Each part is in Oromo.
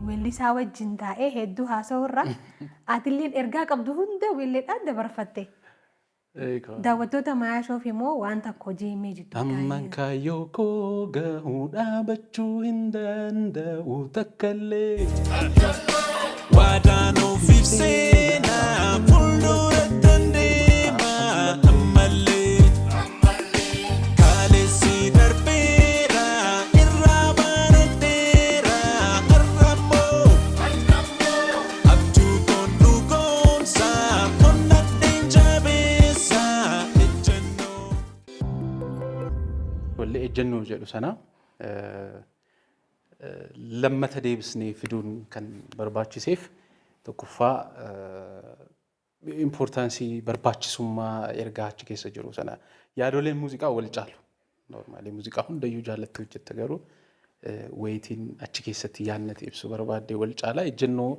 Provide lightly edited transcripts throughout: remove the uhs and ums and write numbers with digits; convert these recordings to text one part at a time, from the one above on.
Weellisaa wajjin taa'ee hedduu haasa'u irra atilleen ergaa qabdu hunda weelleedhaan dabarfatte. Daawwattoota Maayaa Showf immoo waan tokko hojii himee jiddu Amman kaayyoo koo gahuu dhaabachuu hin danda'u takkallee. Waadaan ofiif seenaa fuuldurattan deema ammallee. Kaleessi darbeera irraa baradheera har'ammoo. Abjuu koon dhugoomsa onnadheen jabeessa ejjennoo. Wallee ejjennoo jedhu sana lammata deebisnee fiduun kan barbaachiseef, tokkoffaa importance, barbaachisummaa ergaa achi keessa jiru sana. Yaadoleen muuziqaa wal caalu. Normally muuziqaa hundayyuu jaallattee hojjetta, garuu wayitiin achi keessatti yaadnati ibsu barbaadde wal caala. Ejjennoo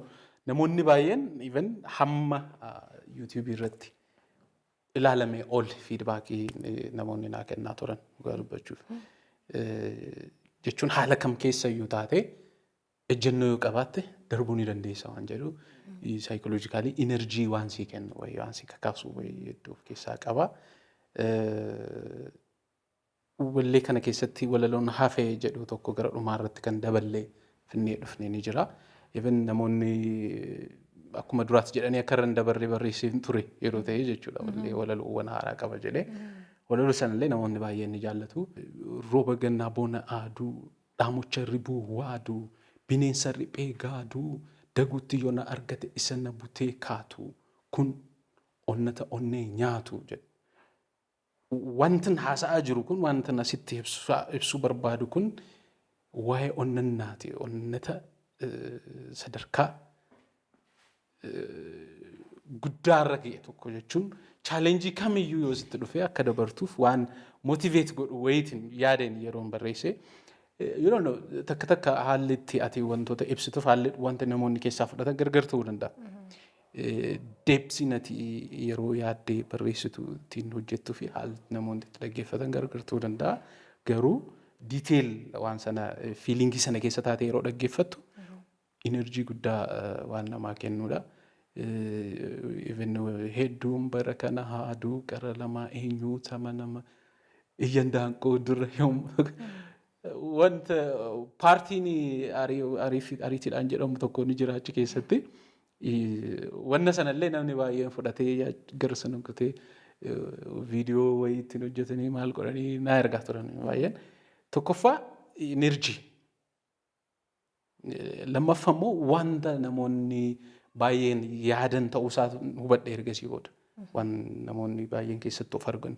namoonni baay'een even hamma YouTube irratti ilaalame ol feedback namoonni naa kennaa turan, dhugaa dubbachuuf. Jechuun haala kam keessa iyyuu taate ejjennoo yoo qabaatte darbuu ni dandeessa waan jedhu, psychologically energy waan sii kennu wayii, waan sii kakaasu wayii hedduu of keessaa qaba. Wallee kana keessatti walaloon "Hafee" jedhu tokko gara dhumaa irratti kan daballee finnee dhufne ni jira. Even namoonni akkuma duraatti jedhanii akka irra hin dabarre barreessee ture yeroo ta'e jechuudha. Wallee walaloowwan haaraa qaba jedhee. Walaloo sanallee namoonni baay'een ni jaallatu. Rooba gannaa, bona aduu, dhaamocha ribuu waaduu, bineensa riphee gaaduu, daguutti yoona argate isa na butee kaatu, kun onnata onnee nyaatu jedhu. Wantin haasa'aa jiru kun, wantin asitti ibsuu barbaadu kun waa'ee onnannaati. Onnata sadarkaa guddaarra ga'e tokko jechuun challenge kamiyyuu yoo sitti dhufee akka dabartuuf waan motivate godhu wayiitiin yaadeen yeroon barreesse. You don't know, takka takka haalli itti ati wantoota ibsituuf haalli wanta namoonni keessaa fudhatan gargar ta'uu danda'a. Deebsiin ati yeroo yaaddee barreessitu ittiin hojjettuu fi haalli namoonni itti dhaggeeffatan gargar ta'uu danda'a. Garuu detail waan sana, feeling sana keessa taatee yeroo dhaggeeffattu energy guddaa waan namaa kennudha. Even hedduun bara kana haaduu qara lamaa eenyuu tama nama iyyan daanqoo dura yoom wanta paartiin ariitiidhaan jedhamu tokko ni jira achi keessatti. Wanna sanallee namni baay'een fudhatee gara sana kutee viidiyoo wayii ittiin hojjetanii maal godhanii naa ergaa turan baay'een. Tokkoffaa energy. Lammaffaa immoo wanta namoonni baay'een yaadan ta'uusaa hubadhe ergasii booda. Waan namoonni baay'een keessatti of argan.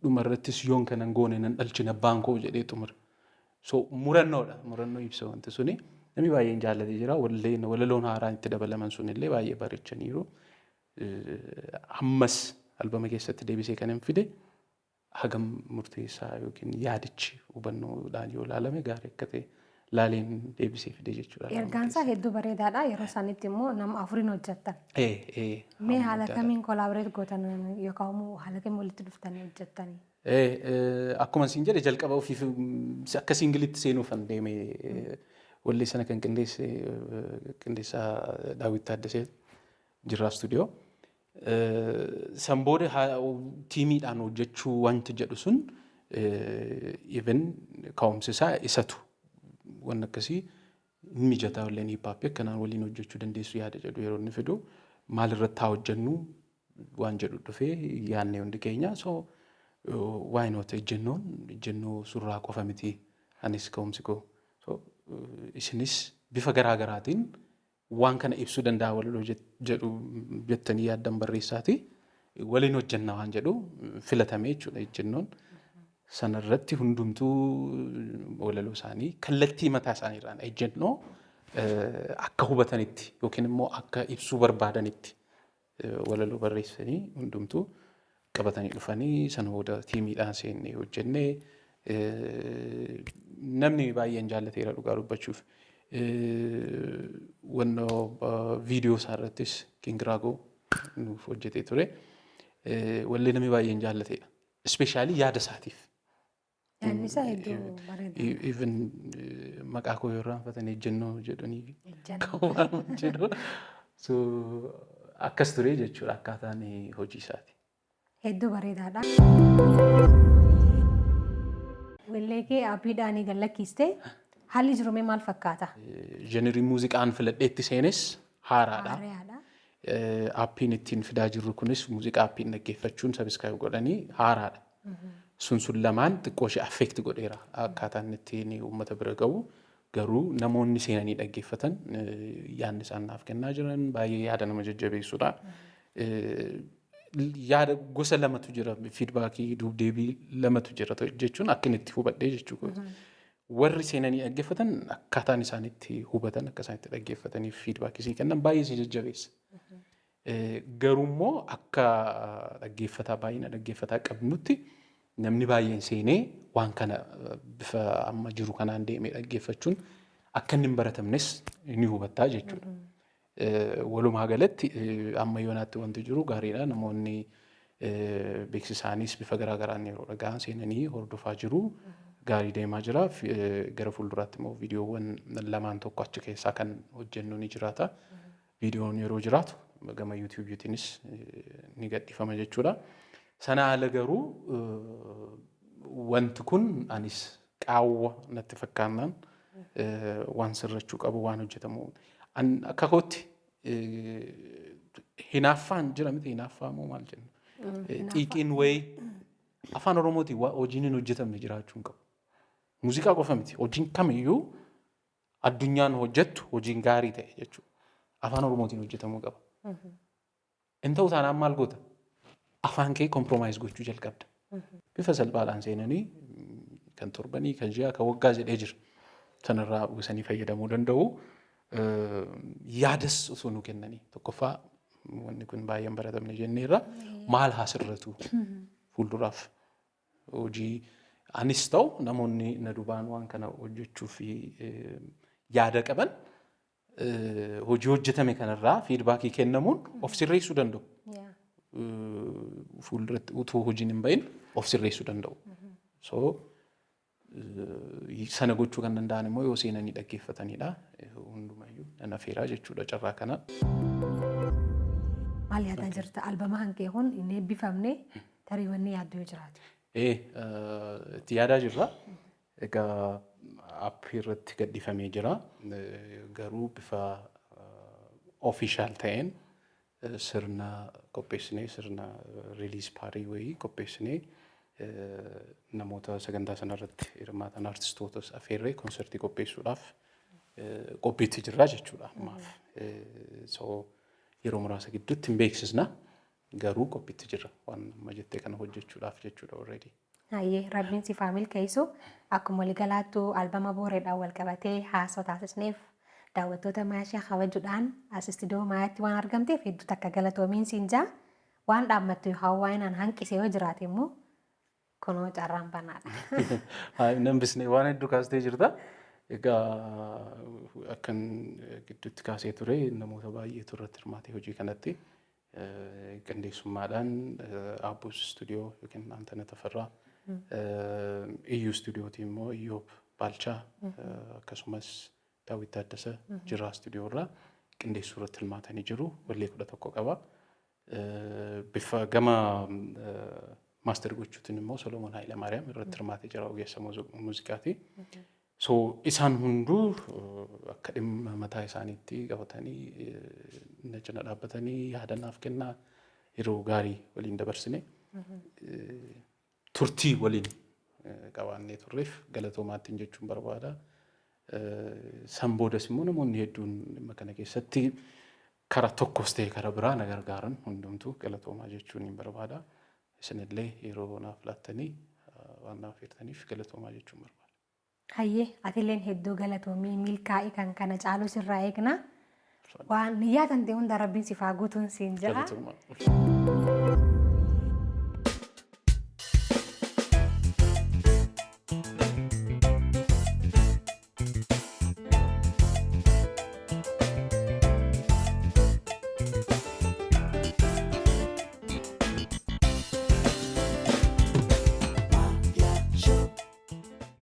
Dhumarrattis yoon kanan goone nan dhalchina abbaan koo jedhee xumura. So murannoodha. Murannoo ibsa wanti suni. Namni baay'een jaallatee jira. Walleen walaloon haaraan itti dabalaman sunillee baay'ee bareechaniiru. Ammas albama keessatti deebisee kan hin fide hagam murteessaa yookiin yaadichi hubannoodhaan yoo ilaalame gaarii akka ta'e laaleen deebisee fide jechuudha. Ergaan isaa hedduu bareedaadha. Yeroo isaanitti immoo nama afuriin hojjettan. Ee. Mee haala kamiin collaborate gootan yookaan immoo haala kamiin walitti dhuftanii hojjettanii? Akkuma isin jedhe, jalqaba ofiif akka singleitti seenuufan deeme. Wallee sana kan qindeesse qindeessaa Daawit Taaddasee Jirraa Stuudiyoo. San booda teamiidhaan hojjechuu wanti jedhu sun even ka'umsi isaa isatu waan akkasii mijataa, walleen hip hop akkanaan waliin hojjechuu dandeessu yaada jedhu yeroo inni fidu, maal irratti haa hojjennu waan jedhu dhufee yaadne hundi keenya. So why not? Ejjennoon ejjennoo surraa qofa miti, anis ka'umsi koo, so isinis bifa garaa garaatiin waan kana ibsuu danda'a walaloo jedhu jettanii yaaddan barreessaati waliin hojjenna waan jedhu filatame jechuudha ejjennoon. Sanarratti hundumtuu walaloo isaanii kallattii mataa isaaniirraan ejjennoo akka hubatanitti yookiin immoo akka ibsuu barbaadanitti walaloo barreessanii hundumtuu qabatanii dhufanii, sana booda teamiidhaan seennee hojjennee namni baay'een jaallateera dhugaa dubbachuuf. Wannoo viidiyoo isaa irrattis Kingiraagoo nuuf hojjetee ture. Wallee namni baay'een jaallateedha. Especially yaada isaatiif. Yaadni isaa hedduu bareeda. Even Maqaa koo yoo irraanfatan ejjennoo jedhanii waan jedhu. So akkas ture jechuudha akkaataan hojii isaati. Hedduu bareedaadha. Wallee kee aappiidhaan gad lakkiste, haalli jiru mee maal fakkaata? Genre muuziqaan filadheetti seenes haaraadha. Haaraadha. Aappiin ittiin fidaa jirru kunis muuziqaa aappiin dhaggeeffachuun subscribe godhanii haaraadha. Sun lamaan xiqqoo ishee affect godheera akkaataan ittiin uummata bira gahu. Garuu namoonni seenanii dhaggeeffatan yaadni isaan naaf kennaa jiran baay'ee yaada nama jajjabeessudha. Yaada gosa lamatu jira, feedbackii duubdeebii lamatu jira jechuun akka inni itti hubadhee jechuudha. Warri seenanii dhaggeeffatan akkaataan isaan itti hubatan, akka isaan itti dhaggeeffataniif feedbackii sii kennan baay'ee si jajjabeessa. Garuu immoo akka dhaggeeffataa baay'ina dhaggeeffataa qabnutti namni baay'een seenee waan kana bifa amma jiru kanaan deemee dhaggeeffachuun akka inni hin baratamnes ni hubattaa jechuudha. Walumaa galatti amma yoonaatti wanti jiru gaariidha. Namoonni beeksisaanis bifa garaa garaan yeroo dhaga'an seenanii hordofaa jiru. Gaarii deemaa jira. Gara fuulduraatti immoo viidiyoowwan lamaan tokko achi keessaa kan hojjennu ni jiraata. Viidiyoon yeroo jiraatu gama YouTubeiitiinis ni gadhiifama jechuudha. Sana ala garuu wanti kun anis qaawwa natti fakkaannaan waan sirrachuu qabu, waan hojjetamu. Akka kootti hinaaffaan jira miti, hinaaffaa moo maal jennu? Xiiqiin wayii afaan Oromootiin hojiin hin hojjetamne jiraachuu hin qabu. Muuziqaa qofa miti, hojiin kamiyyuu addunyaan hojjettu, hojiin gaarii ta'e jechuudha. Afaan Oromootiin hojjetamuu qaba. Hin ta'u taanaan maal goota? Afaan kee compromise gochuu jalqabda. Bifa salphaadhaan seenanii kan torbanii, kan ji'a, kan waggaa jedhee jira. Sanarraa buusanii fayyadamuu danda'u. Yaadas osoo nu kennanii, tokkoffaa wanni kun baay'ee hin baratamne jenneerra, maal haa sirratu, fuulduraaf hojii anis ta'u namoonni na dubaan waan kana hojjechuuf yaada qaban hojii hojjetame kanarraa feedbackii kennamuun of sirreessuu danda'u. Fuulduratti utuu hojiin hin bahin of sirreessuu danda'u. So sana gochuu kan danda'an immoo yoo seenanii dhaggeeffatanidha. Hundumayyuu nan afeeraa jechuudha carraa kana. Maal yaadaa jirta? Albama hankee kun hin eebbifamne, tarii wanni yaaddu yoo jiraate. Ee, itti yaadaa jirra. Egaa aappii irratti gadhiifamee jira. Garuu bifa official ta'een sirna qopheessinee, sirna release party wayii qopheessinee, namoota sagantaa sanarratti hirmaatan artistootas afeerree konsertii qopheessuudhaaf qophiitti jirra jechuudha ammaaf. So yeroo muraasa gidduutti hin beeksisna. Garuu qophiitti jirra waan amma jettee kana hojjechuudhaaf jechuudha already. Hayyee, Rabbiin siif haa milkeessu. Akkuma waliigalaattu albama Booreedhaan wal qabatee haasoo taasisneef daawwattoota Maashaa kabajuudhaan as istiidiyoo Maayaatti waan argamteef hedduu takka galatoomiin siin jaa. Waan dhaammattu yookaan waan an hanqise yoo jiraate immoo kunoo carraan banaadha. Nan bisnee waan hedduu kaastee jirta. Egaa akkan gidduutti kaasee ture namoota baay'eetu irratti hirmaate hojii kanatti. Qindeessummaadhaan Aabbus Istuudiyoo yookiin Antana Tafarraa, Iyyuu Istuudiyootii immoo Iyyoob Baalchaa, akkasumas Daawit Taaddasa Jiraa Istuudiyoo irraa qindeessuu irratti hirmaatanii jiru. Wallee 11 qaba. Bifa gama master gochuutiin immoo Solomoon Hayilamaariyaam irratti hirmaatee jira, ogeessa muuziqaati. So isaan hunduu akka dhimma mataa isaaniitti qabatanii na cina dhaabbatanii yaada naaf kennaa yeroo gaarii waliin dabarsine, turtii waliin qabaannee turreef galatoomaattiin jechuun barbaada. San boodas immoo namoonni hedduun dhimma kana keessatti karaa tokkos ta'e karaa biraa na gargaaran hundumtuu galatoomaa jechuun hin barbaada. Isinillee yeroo naaf laattanii waan naaf hirtaniif galatoomaa jechuun barbaada. Hayyee, atilleen hedduu galatoomii, milkaa'ii, kan kana caalu sirraa eegna. Waan niyyaa tan ta'e hunda Rabbiin siif haa guutuun siin jedha. Galatoomaa.